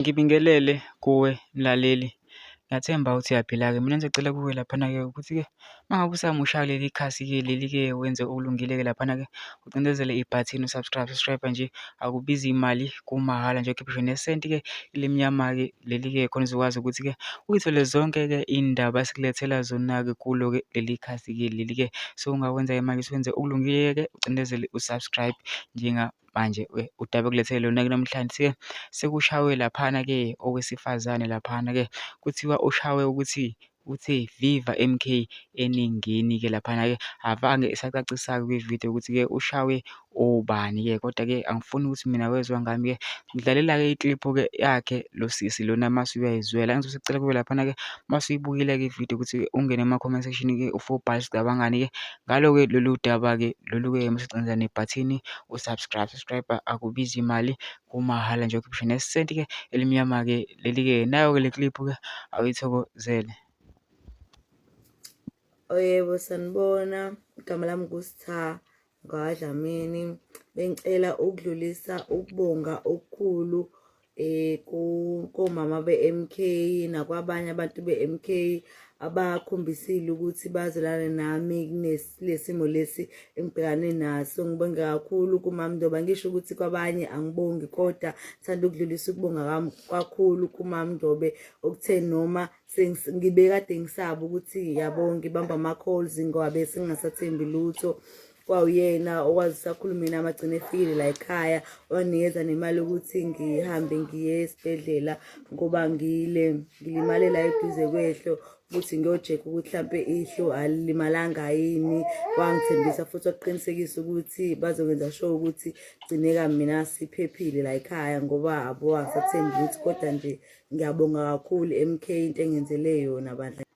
Ngibingelele kuwe mlaleli, ngiyathemba ukuthi uyaphila-ke. Mina engizocela kuwe laphana-ke ukuthi-ke uma ngabe usamusha kuleli khasi-ke leli-ke wenze okulungile-ke laphana-ke, ucindezele ibhathini u-subscribe. Subscribe nje akubizi imali kumahhala nje awukhiphi ngisho nesenti-ke elimnyama-ke leli-ke khona uzokwazi ukuthi-ke uy'thole zonke-ke iy'ndaba esikulethela zona-ke kulo-ke leli khasi-ke leli-ke. So, ongakwenza-ke manje usuwenze okulungile-ke ucindezele u-subscribe njengamanje udaba engilethele lona-ke namhlanje sekushawe laphana-ke owesifazane laphana-ke kuthiwa ushawe ukuthi uthe, viva M_K eningini-ke laphana-ke. Avange esacacisa-ke kwividiyo ukuthi-ke ushawe obani-ke kodwa-ke angifuni ukuthi mina wezwa ngami-ke. Ngidlalela-ke ikliphu-ke yakhe lo sisi lona mase uyayizwela. Engizosicela kuwe laphana-ke mase uyibukile-ke ividiyo ukuthi ungene kuma-comment section-ke ufike ubhale ukuthi ucabangani-ke ngalo-ke lolu daba-ke lolu-ke mase ucindezela nebhathini u-subscribe. Subscribe akubizi imali kumahhala nje awukhiphi ngisho nesenti-ke elimnyama-ke leli-ke. Nayo-ke le kliphu-ke awuyithokozele. Oh yebo, sanibona. Igama lami nguStha ngakwaDlamini. Bengicela ukudlulisa ukubonga okukhulu komama be-M_K nakwabanye abantu be-M_K abakhombisile ukuthi bazwelane nami kule simo lesi engibhekane naso. Ngibonge kakhulu kumama Ndoba, ngisho ukuthi kwabanye angibongi kodwa ngithanda ukudlulisa ukubonga kakhulu kumama Ndobe okuthe noma ngibekade ngisaba ukuthi yabo ngibamba ama-calls ngoba bese ngingasathembi lutho kwawuyena okwazi usakhulume nami agcine efikile la ekhaya wanginikeza nemali ukuthi ngihambe ngiye esibhedlela ngoba ngile ngilimale la eduze kwehlo ukuthi ngiyojeka ukuthi mhlampe ihlo alilimalanga yini wangithembisa futhi waqinisekisa ukuthi bazokwenza sure ukuthi gcineka mina siphephile la ekhaya ngoba abo angisathembi ukuthi kodwa nje ngiyabonga kakhulu MK into engenzele yona bandla.